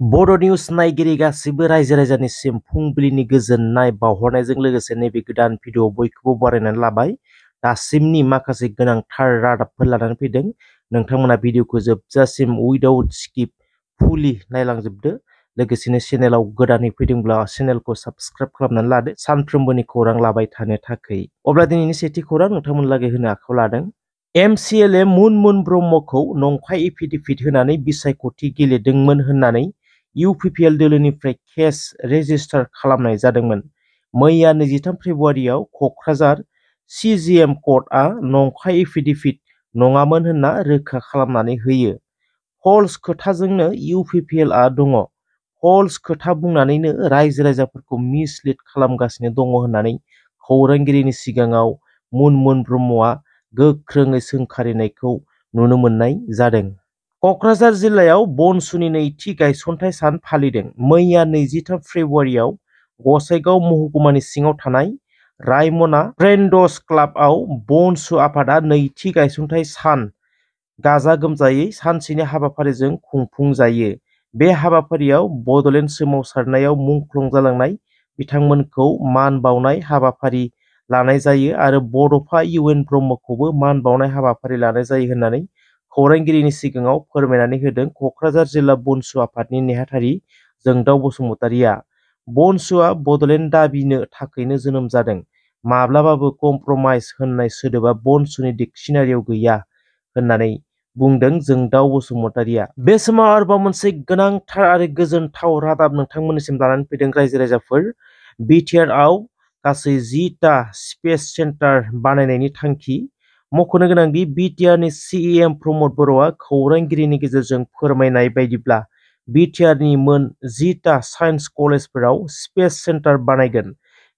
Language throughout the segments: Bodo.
बड' निउस नायगिरि गासिबो रायजो राजानिसिम फुंबिलिनि गोजोननाय बावहरनायजों लोगोसे नैबे गोदान भिडिअ बयखौबो बरायनानै लाबाय। दासिमनि माखासे गोनांथार रादाबफोर लानानै फैदों। नोंथांमोना भिडिअखौ जोबजासिम उइदाउट स्किप फुलि नायलांजोबदो। लोगोसेनो चेनेलाव गोदानै फैदोंब्ला चेनेलखौ साबस्क्राइब खालामनानै लादो सानफ्रोमबोनि खौरां लाबाय थानो थाखाय। अब्ला दिनैनि सेथि खौरां नोंथांमोनलागै होनो आखायाव लादों। MCLA मुनमुन ब्रह्मखौ नंखाय एफिडेभिट होनानै बिसायख'थि गेलेदोंमोन होननानै UPPL दोलोनिफ्राय केस रेजिस्टार खालामनाय जादोंमोन। मैया 23 फेब्रुआरियाव क'क्राझार CGM कर्टआ नंखाय एफिडेभिट नङामोन होनना रोखा खालामनानै होयो। फल्स खोथाजोंनो UPPLआ दङ। फल्स खोथा बुंनानैनो रायजो राजाफोरखौ मिसलिड खालामगासिनो दङ होननानै खौरांगिरिनि सिगाङाव मुनमुन ब्रह्मआ गोख्रोङै सोंखारिनायखौ नुनो मोननाय जादों। क'क्राझार जिल्लायाव बनसुनि नैथि गायसनथाय सान फालिदों। मैया 23 फेब्रुआरियाव गसाइगाव महकुमानि सिङाव थानाय रायमना फ्रेन्डस क्लाबआव बनसु आफादा नैथि गायसनथाय सान गाजा गोमजायै सानसेनि हाबाफारिजों खुंफुंजायो। बे हाबाफारियाव बड'लेण्ड सोमावसारनायाव मुंख्लं जालांनाय बिथांमोनखौ मान बावनाय हाबाफारि लानाय जायो आरो बड'फा UN ब्रह्मखौबो मान बावनाय हाबाफारि लानाय जायो होननानै खौरांगिरिनि सिगाङाव फोरमायनानै होदों क'क्राझार जिल्ला बनसु आफादनि नेहाथारि जोंदाव बसुमतारिया। बनसुआ बड'लेण्ड दाबिनो थाखायनो जोनोम जादों। माब्लाबाबो कमप्रमाइज होननाय सोदोबा बनसुनि डिक्सनारियाव गैया होननानै बुंदों जोंदाव बसुमतारिया। बे समाव आरोबाव मोनसे गोनांथार आरो गोजोनथाव रादाब नोंथांमोननिसिम लानानै फैदों रायजो राजाफोर। BTRआव गासै 10टा स्पेस सेन्टार बानायनायनि थांखि। मख'नो गोनांदि BTRनि CEM प्रमद बर'आ खौरांगिरिनि गेजेरजों फोरमायनाय बायदिब्ला BTRनि मोन 10टा साइन्स कलेजफोराव स्पेस सेन्टार बानायगोन।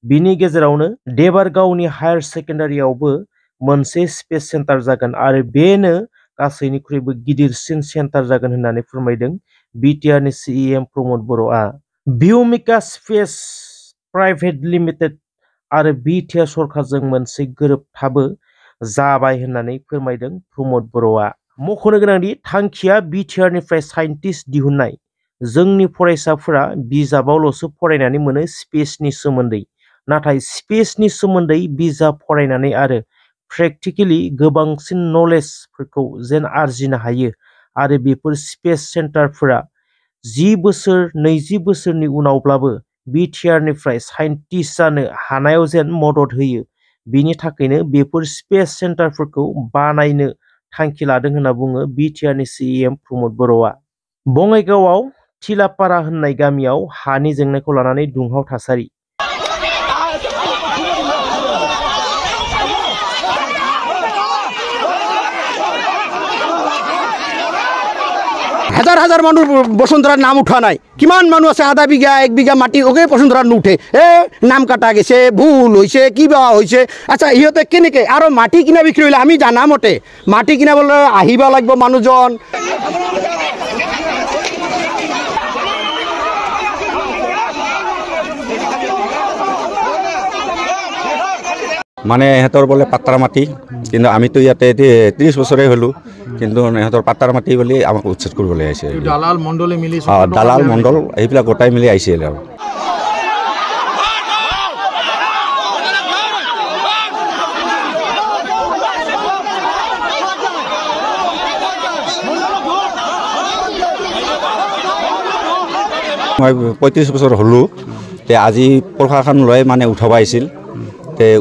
बिनि गेजेरावनो देबारगावनि हायार सेकेन्डारियावबो मोनसे स्पेस सेन्टार जागोन आरो बेनो गासैनिख्रुइबो गिदिरसिन सेन्टार जागोन होननानै फोरमायदों BTRनि CEM प्रमद बर'आ। भिउमिका स्पेस प्राइभेट लिमिटेड आरो BTR सरकारजों मोनसे गोरोबथाबो जाबाय होननानै फोरमायदों प्रमद बर'आ। मख'नो गोनांदि थांखिया BTRनिफ्राय साइन्टिस्ट दिहुननाय। जोंनि फरायसाफोरा बिजाबावल'सो फरायनानै मोनो स्पेसनि सोमोन्दै। नाथाय स्पेसनि सोमोन्दै बिजाब फरायनानै आरो प्रेक्टिकेलि गोबांसिन नलेजफोरखौ जेन आरजिनो हायो आरो बेफोर स्पेस सेन्टारफोरा 10 बोसोर 20 बोसोरनि उनावब्लाबो BTRनिफ्राय साइन्टिस्ट जानो हानायाव जेन मदद होयो। बिनि थाखायनो बेफोर स्पेस सेन्टारफोरखौ बानायनो थांखि लादों होनना बुङो BTRनि CEM प्रमद बर'आ। बङाइगावआव थिलापारा होननाय गामियाव हानि जेंनाखौ लानानै दुंहाव थासारि। হাজার হাজার মানুষ বসুন্ধরার নাম উঠা নাই। কিমান মানুষ আছে আধা বিঘা 1 বিঘা মাটি ওকে বসুন্ধরার নুঠে নাম কাটা গেছে ভুল হয়েছে কিবা হয়েছে। আচ্ছা ইহঁতে কেনেকে আৰু মাটি কিনা বিক্ৰী হলে আমি জানা মতে মাটি কিনা বলে আহিবা লাগব মানুহজন। মানে ইহঁতৰ বোলে পাট্টাৰ মাটি, কিন্তু আমিতো ইয়াতে 30 বছৰে হ'লোঁ, কিন্তু ইহঁতৰ পাট্টাৰ মাটি বুলি আমাক উচ্ছেদ কৰিবলৈ আহিছে। দালাল মণ্ডলে মিলি দালাল মণ্ডল এইবিলাক গোটাই মিলি আহিছিল আৰু। মই 35 বছৰ হ'লোঁ, তে আজি প্ৰশাসন লৈ মানে উঠাব আহিছিল।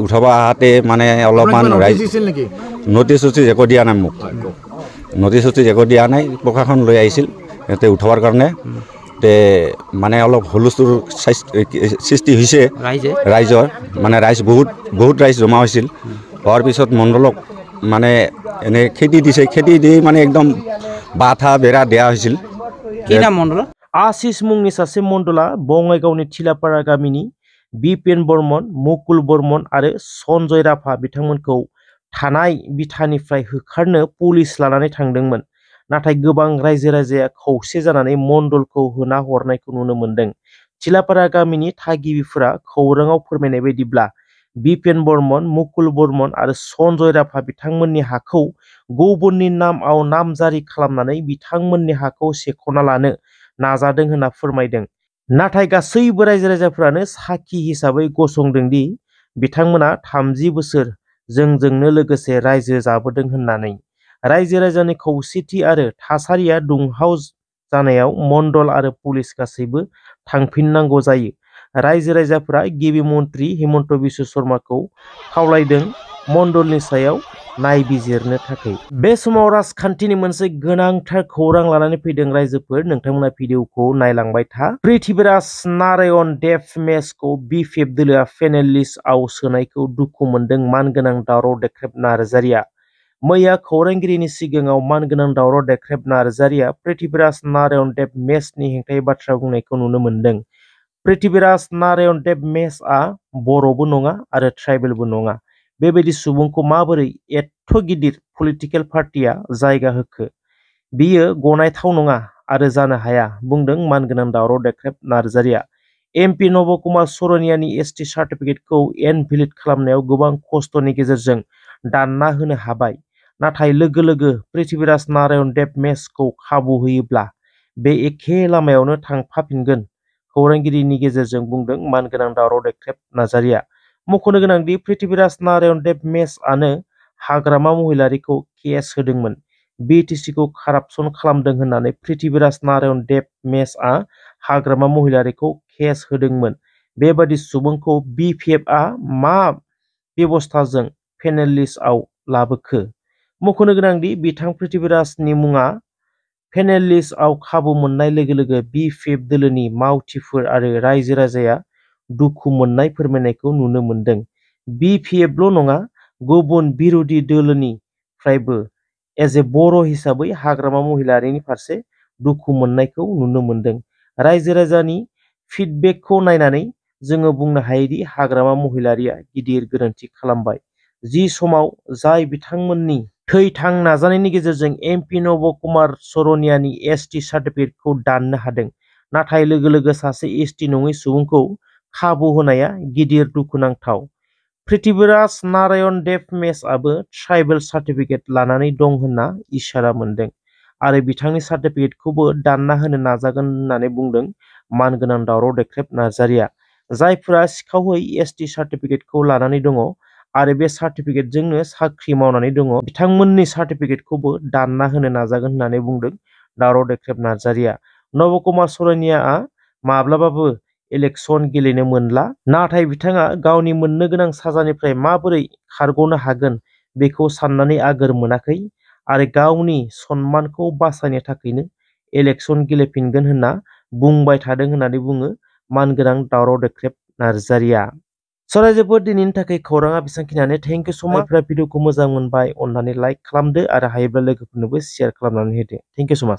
উঠাব আহাতে মানে অলপমান নটিচ চটিচ একো দিয়া নাই মোক, নটিচ চটিচ একো দিয়া নাই। প্ৰশাসন লৈ আহিছিল ইয়াতে উঠাবৰ কাৰণে। তে মানে অলপ হুলস্থুল সৃষ্টি হৈছে ৰাইজৰ, মানে ৰাইজ বহুত ৰাইজ জমা হৈছিল। হোৱাৰ পিছত মণ্ডলক মানে এনে খেতি দিছে, খেতি দি মানে একদম বাধা বেৰা দিয়া হৈছিল। आशिष मुंनि सासे मण्डला बङाइगावनि थिलापारा गामिनि बिपेन बर्मन, मुकुल बर्मन आरो सन्जय राभा बिथांमोनखौ थानाय बिथानिफ्राय होखारनो पुलिस लानानै थांदोंमोन। नाथाय गोबां रायजो राजाया खौसे जानानै मण्डलखौ होना हरनायखौ नुनो मोनदों। थिलापारा गामिनि थागिबिफोरा खौराङाव फोरमायनाय बायदिब्ला बिपेन बर्मन, मुकुल बर्मन आरो सन्जय राभा बिथांमोननि हाखौ गुबुननि नामआव नामजारि खालामनानै बिथांमोननि हाखौ सेख'ना लानो नाजादों होनना फोरमायदों। नाथाय गासैबो रायजो राजाफोरानो साखि हिसाबै गसंदों दि बिथांमोना 30 बोसोर जोंजोंनो लोगोसे रायजो जाबोदों होननानै। रायजो राजानि खौसेथि आरो थासारिया दुंहाव जानायाव मण्डल आरो पुलिस गासैबो थांफिननांगौ जायो। रायजो राजाफोरा गिबि मन्त्रि हिमन्त बिश्व शर्माखौ खावलायदों मण्डलनि सायाव नायबिजिरनो थाखाय। बे समाव राजखान्थिनि मोनसे गोनांथार खौरां लानानै फैदों रायजोफोर, नोंथांमोना भिडिअखौ नायलांबाय था। पृथ्वीराज नारायण देब मेसखौ बिपिएफ दोलोआ पेनेल लिस्टआव सोनायखौ दुखु मोनदों मानगोनां दावराव देख्रेब नार्जारिया। मैया खौरांगिरिनि सिगाङाव मानगोनां दावराव देख्रेब नार्जारिया पृथ्वीराज नारायण देब मेसनि हेंथायै बाथ्रा बुंनायखौ नुनो मोन्दों। पृथ्वीराज नारायण देब मेसआ बर'बो नङा आरो ट्राइबेलबो नङा। बेबायदि सुबुंखौ माबोरै एथ' गिदिर पलिटिकेल पार्टिया जायगा होखो? बियो गनायथाव नङा आरो जानो हाया, बुंदों मानगोनां दावराव देख्रेब नार्जारिया। एमपि नब कुमार सरनियानि एसटि सार्टिफिकेटखौ इनभेलिड खालामनायाव गोबां खस्थ'नि गेजेरजों दानना होनो हाबाय। नाथाय लोगो लोगो पृथ्वीराज नारायण देब मेसखौ खाबु होयोब्ला बे एखे लामायावनो थांफाफिनगोन, खौरांगिरिनि गेजेरजों बुंदों मानगोनां दावराव देख्रेब नार्जारिया। मख'नो गोनांदि पृथ्वीराज नारायण देब मेसआनो हाग्रामा महिलारिखौ केस होदोंमोन। बिटिसिखौ कारापसन खालामदों होननानै पृथ्वीराज नारायण देब मेसआ हाग्रामा महिलारिखौ केस होदोंमोन। बेबादि सुबुंखौ बिपिएफआ मा बेबस्थाजों पेनेल लिस्टआव लाबोखो? मख'नो गोनांदि बिथां पृथ्वीराजनि मुङा पेनेल लिस्टआव खाबु मोननाय लोगो लोगो बिपिएफ दोलोनि मावथिफोर आरो रायजो राजाया दुखु मोननाय फोरमायनायखौ नुनो मोन्दों। बिपिएफल' नङा, गुबुन बिरोधि दोलोनिफ्रायबो एज ए बर' हिसाबै हाग्रामा महिलारिनि फारसे दुखु मोननायखौ नुनो मोन्दों। रायजो राजानि फिडबेकखौ नायनानै जोङो बुंनो हायोदि हाग्रामा महिलारिया गिदिर गोरोन्थि खालामबाय। जि समाव जाय बिथांमोननि थै-थां नाजानायनि गेजेरजों एमपि नब कुमार सरनियानि एसटि सार्टिफिकेटखौ दाननो हादों, नाथाय लोगो लोगो सासे एसटि नङै सुबुंखौ खाबु होनाया गिदिर दुखुनांथाव। पृथ्वीराज नारायण देब मेसआबो ट्राइबेल सार्टिफिकेट लानानै दं होनना इसारा मोन्दों आरो बिथांनि सार्टिफिकेटखौबो दानना होनो नाजागोन होननानै बुंदों मानगोनां दावराव देख्रेब नार्जारिया। जायफोरा सिखावै एसटि सार्टिफिकेटखौ लानानै दङ आरो बे सार्टिफिकेटजोंनो साख्रि मावनानै दङ, बिथांमोननि सार्टिफिकेटखौबो दानना होनो नाजागोन होननानै बुंदों दावराव देख्रेब नार्जारिया। नब कुमार सरनियाआ माब्लाबाबो इलेक्सन गेलेनो मोनला, नाथाय बिथाङा गावनि मोननो गोनां साजानिफ्राय माबोरै खारग'नो हागोन बेखौ साननानै आगोर मोनाखै आरो गावनि सन्मानखौ बासायनो थाखायनो इलेक्सन गेलेफिनगोन होनना बुंबाय थादों होननानै बुङो मानगोनां दावराव देख्रेब नार्जारिया। सरायजोबोद दिनैनि थाखाय खौराङा बेसांखिनियानो। थेंक इउ स' माच। जायफ्रा भिडिअखौ मोजां मोनबाय अननानै लाइक खालामदो आरो हायोब्ला लोगोफोरनोबो शेयार खालामनानै होदो। थेंक इउ स' माच।